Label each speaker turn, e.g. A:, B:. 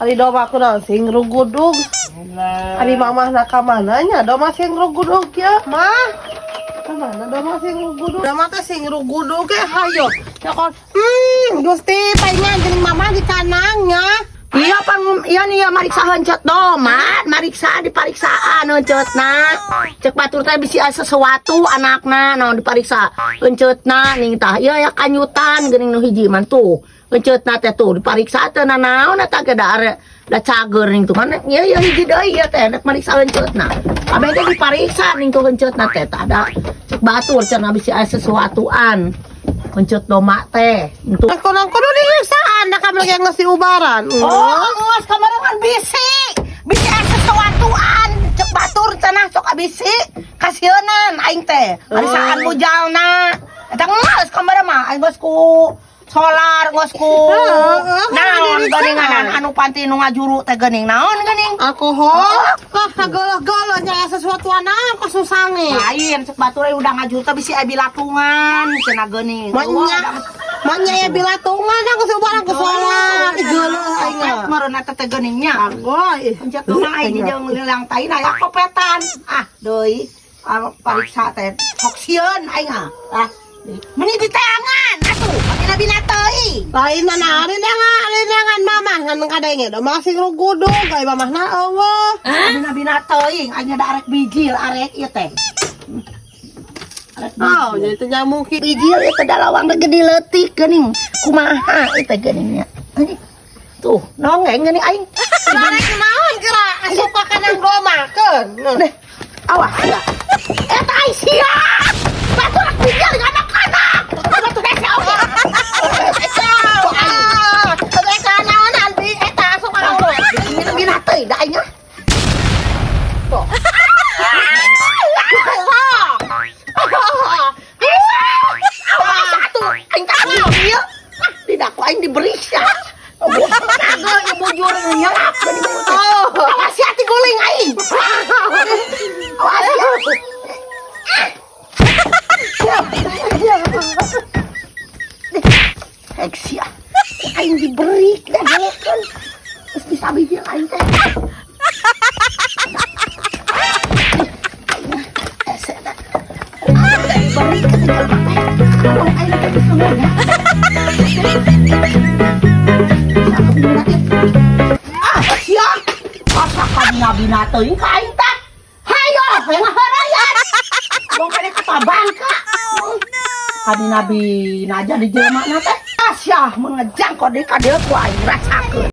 A: Ari domba aku naon sing rugudug. Ari mamah na ka mana nya domba sing rugudug ya, mah. Ka mana domba sing rugudug? Domba teh sing rugudug ge hayo. Nyokot. Gusti paingan jeung mamah di kandangnya.
B: Iya pan iya nih ya mariksa heuncet domat, mariksa dipariksaan heuncetna. Cek batur teh bisi aya sesuatu anakna naon dipariksa heuncetna ning tah. Iya ya kanyutan geuning nu hiji man tuh. Heuncetna teh tuh dipariksa teh nanaon eta ge da are da cager ning tuh kan iya ya hiji deui ieu teh rek mariksa heuncetna. Kabeh teh dipariksa ning tuh heuncetna teh tah ada cek batur cenah bisi aya sesuatuan. Heuncet doma teh. Tuh.
A: Kudu kudu diriksaan da kamari ge geus diubaran.
B: Oh, ngeus kemarin kan bisi. Bisi aya sesuatuan. Cek batur cenah sok bisi. Kasieunan aing teh. Marisaan bujalna. Eta geus kemarin mah aing geus ku solar geus ku naon geuningan anu panti nu ngajuru teh geuning naon geuning.
A: Alkohol. Lah kageulah-geulah nya aya sesuatu naon kasusange.
B: Lain cek batur udah ngajuru teh bisi aya bilatungan cenah geuning.
A: Manya, manya ya bilatungan dah geus diubaran ku solar. Ih geuleuh aing mah.
B: Meureun eta teh geuningnya.
A: Agoy.
B: Pencet mah aing jeung lilang tai aya kopetan. Ah, deui. Ah, pariksa teh sok sieun aing ah. Ah, meni diteangan atuh, bina-bina teuing.
A: Lain mana ari dengan ari dengan mamah ngan kadenge domba sing rugudug ai mamahna eueuh.
B: Bina-bina teuing aing da arek bijil arek ieu teh. Arek
A: Oh, jadi teu nyamuk ki.
B: Bijil ieu teh dalawang teh gede leutik geuning. Kumaha ieu teh geuning nya. Tuh, nongeng geuning aing.
A: Arek naon geura asup ka kandang domba keun.
B: Deh, awas ya. Eta ai sia. Batur rek bijil anak-anak. Batur hese oge.
A: Ah, eta naonan bi eta asup ka kandang domba.
B: Bina teuing da aing ah. Tuh. Awas atuh, aing teh ieu. Tidak ku aing diberi sia. Kagak ieu bujur nyelap geuning teh. Awas ya tiguling aing. Awas ya. Hek sia. Aing diberi da geuleukeun. Geus bisa bijil aing teh. Hese teh. Diberi ke jelema teh. Aing teh bisa ngomong. Ah, sia. Asa kabina-bina teuing ka aing teh. Hayo, hayang ngaharayan. Dong kene katabangka. Kabina-bina aja di jelema na teh. Asyah mun ngejangkau deui ka dieu ku aing rasakeun.